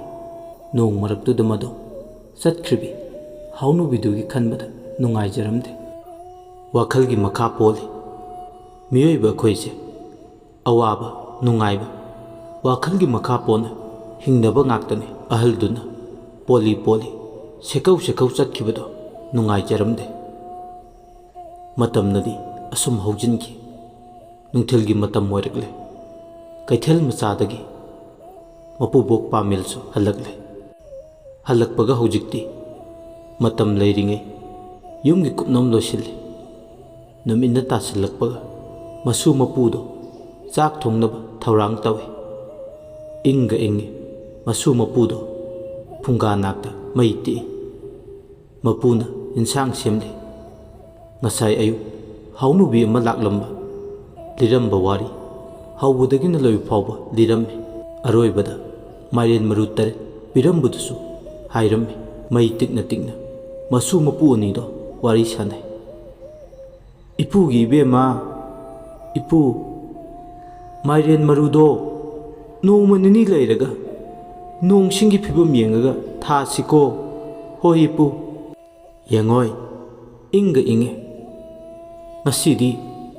ꯅꯣꯡ ꯃꯔꯛꯇꯨꯗ ꯃꯗꯣ ꯆꯠꯈ꯭ꯔꯤꯕꯤ ꯍꯥꯎꯅꯨꯕꯤꯗꯨꯒꯤ ꯈꯟꯕꯗ ꯅꯨꯡꯉꯥꯏꯖꯔꯝꯗꯦ꯫ ꯋꯥꯈꯜꯒꯤ ꯃꯈꯥ ꯄꯣꯜꯂꯤ꯫ ꯃꯤꯑꯣꯏꯕ ꯑꯩꯈꯣꯏꯁꯦ ꯑꯋꯥꯕ, ꯅꯨꯡꯉꯥꯏꯕ, ꯋꯥꯈꯜꯒꯤ ꯃꯈꯥ ꯄꯣꯟꯅ ꯍꯤꯡꯅꯕ ꯉꯥꯛꯇꯅꯤ꯫ ꯑꯍꯜꯗꯨꯅ ꯄꯣꯜꯂꯤ ꯄꯣꯜꯂꯤ, ꯁꯦꯀꯧ ꯁꯦꯀꯧ ꯆꯠꯈꯤꯕꯗꯣ ꯅꯨꯡꯉꯥꯏꯖꯔꯝꯗꯦ꯫ ꯃꯇꯝꯅꯗꯤ ꯑꯁꯨꯝ ꯍꯧꯖꯤꯟꯈꯤ꯫ ꯅꯨꯡꯊꯤꯜꯒꯤ ꯃꯇꯝ ꯑꯣꯏꯔꯛꯂꯦ꯫ ꯀꯩꯊꯦꯜ ꯃꯆꯥꯗꯒꯤ ꯃꯄꯨꯕꯣꯛ ꯄꯥꯃꯦꯜꯁꯨ ꯍꯜꯂꯛꯂꯦ꯫ ꯍꯜꯂꯛꯄꯒ ꯍꯧꯖꯤꯛꯇꯤ ꯃꯇꯝ ꯂꯩꯔꯤꯉꯩ ꯌꯨꯝꯒꯤ ꯀꯨꯞꯅꯣꯝ ꯂꯣꯏꯁꯤꯜꯂꯤ꯫ ꯅꯨꯃꯤꯠꯅ ꯇꯥꯁꯤꯜꯂꯛꯄꯒ ꯃꯁꯨ ꯃꯄꯨꯗꯣ ꯆꯥꯛ ꯊꯣꯡꯅꯕ ꯊꯧꯔꯥꯡ ꯇꯧꯏ꯫ ꯏꯪꯒ ꯏꯪꯉꯤ꯫ ꯃꯁꯨ ꯃꯄꯨꯗꯣ ꯐꯨꯡꯒꯥ ꯅꯥꯛꯇ ꯃꯩ ꯇꯤꯛꯏ꯫ ꯃꯄꯨꯅ ꯏꯟꯁꯥꯡ ꯁꯦꯝꯂꯤ꯫ ꯉꯁꯥꯏ ꯑꯌꯨꯛ ꯍꯥꯎꯅꯨꯕꯤ ꯑꯃ ꯂꯥꯛꯂꯝꯕ, ꯂꯤꯔꯝꯕ ꯋꯥꯔꯤ ꯍꯧꯕꯗꯒꯤꯅ ꯂꯣꯏꯕ ꯐꯥꯎꯕ ꯂꯤꯔꯝꯃꯤ꯫ ꯑꯔꯣꯏꯕꯗ ꯃꯥꯏꯔꯦꯟ ꯃꯔꯨ ꯇꯔꯦꯠ ꯄꯤꯔꯝꯕꯗꯨꯁꯨ ꯍꯥꯏꯔꯝꯃꯤ꯫ ꯃꯩ ꯇꯤꯛꯅ ꯇꯤꯛꯅ ꯃꯁꯨ ꯃꯄꯨ ꯑꯅꯤꯗꯣ ꯋꯥꯔꯤ ꯁꯥꯟꯅꯩ꯫ "ꯏꯄꯨꯒꯤ ꯏꯕꯦꯝꯃ, ꯏꯄꯨ, ꯃꯥꯏꯔꯦꯟ ꯃꯔꯨꯗꯣ ꯅꯣꯡꯃ ꯅꯤꯅꯤ ꯂꯩꯔꯒ ꯅꯣꯡꯁꯤꯡꯒꯤ ꯐꯤꯕꯝ ꯌꯦꯡꯉꯒ ꯊꯥꯁꯤꯀꯣ?" "ꯍꯣꯏ ꯏꯄꯨ꯫" "ꯌꯦꯡꯉꯣꯏ, ꯏꯪꯒ ꯏꯪꯉꯦ꯫ ꯉꯁꯤꯗꯤ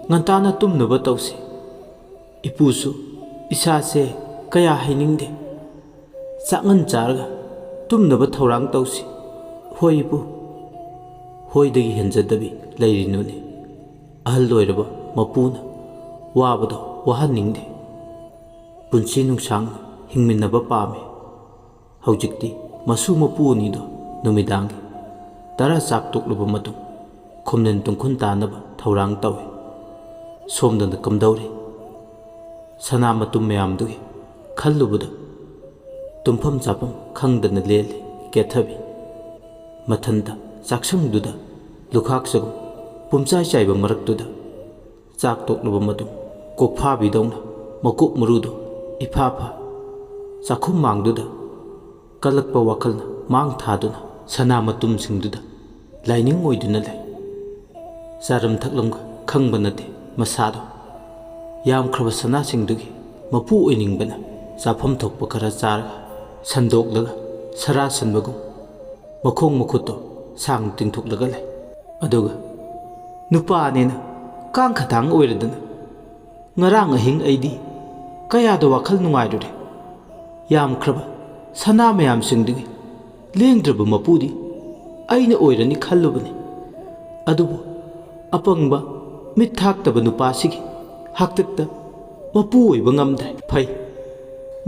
ꯉꯟꯇꯥꯅ ꯇꯨꯝꯅꯕ ꯇꯧꯁꯤ꯫ ꯏꯄꯨꯁꯨ ꯏꯁꯥꯁꯦ ꯀꯌꯥ ꯍꯩꯅꯤꯡꯗꯦ꯫ ꯆꯥꯛꯉꯟ ꯆꯥꯔꯒ ꯇꯨꯝꯅꯕ ꯊꯧꯔꯥꯡ ꯇꯧꯁꯤ꯫" "ꯍꯣꯏ ꯏꯄꯨ꯫" ꯍꯣꯏꯗꯒꯤ ꯍꯦꯟꯖꯗꯕꯤ ꯂꯩꯔꯤꯅꯨꯅꯦ꯫ ꯑꯍꯜ ꯑꯣꯏꯔꯕ ꯃꯄꯨꯅ ꯋꯥꯕꯗꯣ ꯋꯥꯍꯟꯅꯤꯡꯗꯦ꯫ ꯄꯨꯟꯁꯤ ꯅꯨꯡꯁꯥꯡꯅ ꯍꯤꯡꯃꯤꯟꯅꯕ ꯄꯥꯝꯃꯤ꯫ ꯍꯧꯖꯤꯛꯇꯤ ꯃꯁꯨ ꯃꯄꯨ ꯑꯅꯤꯗꯣ ꯅꯨꯃꯤꯗꯥꯡꯒꯤ ꯇꯔꯥ ꯆꯥꯛ ꯇꯣꯛꯂꯕ ꯃꯇꯨꯡ ꯈꯣꯝꯂꯦꯟ ꯇꯨꯡꯈꯨꯟ ꯇꯥꯅꯕ ꯊꯧꯔꯥꯡ ꯇꯧꯏ꯫ ꯁꯣꯝꯗꯅ ꯀꯝꯗꯧꯔꯤ? ꯁꯅꯥ ꯃꯇꯨꯝ ꯃꯌꯥꯝꯗꯨꯒꯤ ꯈꯜꯂꯨꯕꯗ ꯇꯨꯝꯐꯝ ꯆꯥꯐꯝ ꯈꯪꯗꯅ ꯂꯦꯜꯂꯤ ꯀꯦꯊꯕꯤ꯫ ꯃꯊꯟꯇ ꯆꯥꯛꯁꯪꯗꯨꯗ ꯂꯨꯈꯥꯛ ꯆꯒꯨꯝ ꯄꯨꯝꯆꯥꯏ ꯆꯥꯏꯕ ꯃꯔꯛꯇꯨꯗ ꯆꯥꯛ ꯇꯣꯛꯂꯕ ꯃꯇꯨꯡ ꯀꯣꯛꯐꯥꯕꯤꯗꯧꯅ ꯃꯀꯣꯛ ꯃꯔꯨꯗꯨ ꯏꯐꯥ ꯐꯥ ꯆꯥꯛꯈꯨꯝ ꯃꯥꯡꯗꯨꯗ ꯀꯜꯂꯛꯄ ꯋꯥꯈꯜꯅ ꯃꯥꯡ ꯊꯥꯗꯨꯅ ꯁꯅꯥ ꯃꯇꯨꯝꯁꯤꯡꯗꯨꯗ ꯂꯥꯏꯅꯤꯡ ꯑꯣꯏꯗꯨꯅ ꯂꯩ꯫ ꯆꯥꯔꯝ ꯊꯛꯂꯝꯒ ꯈꯪꯕ ꯅꯠꯇꯦ ꯃꯁꯥꯗꯣ꯫ ꯌꯥꯝꯈ꯭ꯔꯕ ꯁꯅꯥꯁꯤꯡꯗꯨꯒꯤ ꯃꯄꯨ ꯑꯣꯏꯅꯤꯡꯕꯅ ꯆꯥꯐꯝ ꯊꯣꯛꯄ ꯈꯔ ꯆꯥꯔꯒ ꯁꯟꯗꯣꯛꯂꯒ ꯁꯔꯥ ꯁꯟꯕꯒꯨꯝ ꯃꯈꯣꯡ ꯃꯈꯨꯠꯇꯣ ꯁꯥꯡꯅ ꯇꯤꯡꯊꯣꯛꯂꯒ ꯂꯩ꯫ ꯑꯗꯨꯒ ꯅꯨꯄꯥꯅꯦꯅ ꯀꯥꯡ ꯈꯇꯥꯡ ꯑꯣꯏꯔꯗꯅ ꯉꯔꯥꯡ ꯑꯍꯤꯡ ꯑꯩꯗꯤ ꯀꯌꯥꯗ ꯋꯥꯈꯜ ꯅꯨꯡꯉꯥꯏꯔꯨꯔꯦ꯫ ꯌꯥꯝꯈ꯭ꯔꯕ ꯁꯅꯥ ꯃꯌꯥꯝꯁꯤꯡꯗꯨꯒꯤ ꯂꯦꯡꯗ꯭ꯔꯕ ꯃꯄꯨꯗꯤ ꯑꯩꯅ ꯑꯣꯏꯔꯅꯤ ꯈꯜꯂꯨꯕꯅꯤ꯫ ꯑꯗꯨꯕꯨ ꯑꯄꯪꯕ ꯃꯤꯠ ꯊꯥꯛꯇꯕ ꯅꯨꯄꯥꯁꯤꯒꯤ ꯍꯥꯛꯇꯛꯇ ꯃꯄꯨ ꯑꯣꯏꯕ ꯉꯝꯗ꯭ꯔꯦ꯫ ꯐꯩ,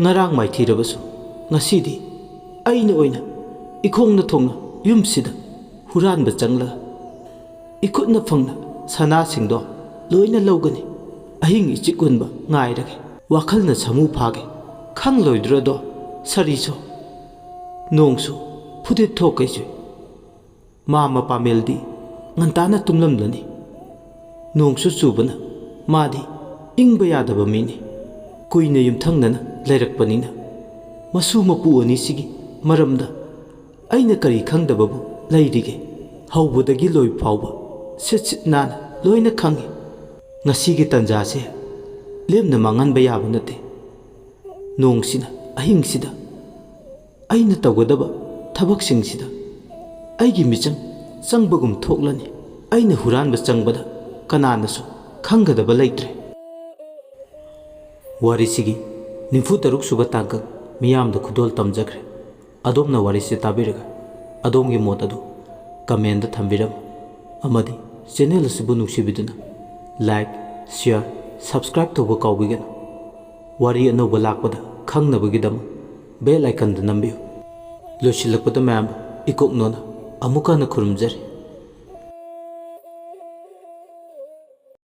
ꯉꯔꯥꯡ ꯃꯥꯏꯊꯤꯔꯕꯁꯨ ꯉꯁꯤꯗꯤ ꯑꯩꯅ ꯑꯣꯏꯅ ꯏꯈꯣꯡꯅ ꯊꯣꯡꯅ ꯌꯨꯝꯁꯤꯗ ꯍꯨꯔꯥꯟꯕ ꯆꯪꯂꯒ ꯏꯈꯨꯠꯅ ꯐꯪꯅ ꯁꯅꯥꯁꯤꯡꯗꯣ ꯂꯣꯏꯅ ꯂꯧꯒꯅꯤ꯫ ꯑꯍꯤꯡ ꯏꯆꯤꯛ ꯎꯟꯕ ꯉꯥꯏꯔꯒꯦ꯫ ꯋꯥꯈꯜꯅ ꯁꯥꯃꯨ ꯐꯥꯒꯦ꯫ ꯈꯪꯂꯣꯏꯗ꯭ꯔꯗꯣ ꯁꯥꯔꯤꯁꯨ꯫ ꯅꯣꯡꯁꯨ ꯐꯨꯗꯤꯠ ꯊꯣꯛꯀꯩꯁꯨ꯫ ꯃꯥ ꯃꯄꯥꯃꯦꯜꯗꯤ ꯉꯟꯇꯥꯅ ꯇꯨꯝꯂꯝꯂꯅꯤ꯫ ꯅꯣꯡꯁꯨ ꯆꯨꯕꯅ ꯃꯥꯗꯤ ꯏꯪꯕ ꯌꯥꯗꯕ ꯃꯤꯅꯤ꯫ ꯀꯨꯏꯅ ꯌꯨꯝꯊꯪꯅꯅ ꯂꯩꯔꯛꯄꯅꯤꯅ ꯃꯁꯨ ꯃꯄꯨ ꯑꯅꯤꯁꯤꯒꯤ ꯃꯔꯝꯗ ꯑꯩꯅ ꯀꯔꯤ ꯈꯪꯗꯕꯕꯨ ꯂꯩꯔꯤꯒꯦ? ꯍꯧꯕꯗꯒꯤ ꯂꯣꯏ ꯐꯥꯎꯕ ꯁꯤꯠ ꯁꯤꯠ ꯅꯥꯟꯅ ꯂꯣꯏꯅ ꯈꯪꯏ꯫ ꯉꯁꯤꯒꯤ ꯇꯟꯖꯥꯁꯦ ꯂꯦꯝꯅ ꯃꯥꯡꯍꯟꯕ ꯌꯥꯕ ꯅꯠꯇꯦ꯫ ꯅꯣꯡꯁꯤꯅ ꯑꯍꯤꯡꯁꯤꯗ ꯑꯩꯅ ꯇꯧꯒꯗꯕ ꯊꯕꯛꯁꯤꯡꯁꯤꯗ ꯑꯩꯒꯤ ꯃꯤꯆꯪ ꯆꯪꯕꯒꯨꯝ ꯊꯣꯛꯂꯅꯤ꯫ ꯑꯩꯅ ꯍꯨꯔꯥꯟꯕ ꯆꯪꯕꯗ ꯀꯅꯥꯅꯁꯨ ꯈꯪꯒꯗꯕ ꯂꯩꯇ꯭ꯔꯦ꯫ ꯋꯥꯔꯤꯁꯤꯒꯤ ꯅꯤꯐꯨ ꯇꯔꯨꯛ ꯁꯨꯕ ꯇꯥꯡꯀꯛ ꯃꯤꯌꯥꯝꯗ ꯈꯨꯗꯣꯜ ꯇꯝꯖꯈ꯭ꯔꯦ꯫ ꯑꯗꯣꯝꯅ ꯋꯥꯔꯤꯁꯤ ꯇꯥꯕꯤꯔꯒ ꯑꯗꯣꯝꯒꯤ ꯃꯣꯠ ꯑꯗꯨ ꯀꯃꯦꯟꯗ ꯊꯝꯕꯤꯔꯝꯃꯨ ꯑꯃꯗꯤ ꯆꯦꯅꯦꯜ ꯑꯁꯤꯕꯨ ꯅꯨꯡꯁꯤꯕꯤꯗꯨꯅ ꯂꯥꯏꯛ, ꯁꯤꯌꯥꯔ, ꯁꯕꯁꯀ꯭ꯔꯥꯏꯕ ꯇꯧꯕ ꯀꯥꯎꯕꯤꯒꯅꯨ꯫ ꯋꯥꯔꯤ ꯑꯅꯧꯕ ꯂꯥꯛꯄꯗ ꯈꯪꯅꯕꯒꯤꯗꯃꯛ ꯕꯦꯜ ꯑꯥꯏꯀꯟꯗ ꯅꯝꯕꯤꯌꯨ꯫ ꯂꯣꯏꯁꯤꯜꯂꯛꯄꯗ ꯃꯌꯥꯝꯕꯨ ꯏꯀꯣꯛꯅꯣꯅ ꯑꯃꯨꯛ ꯍꯟꯅ ꯈꯨꯔꯨꯝꯖꯔꯤ꯫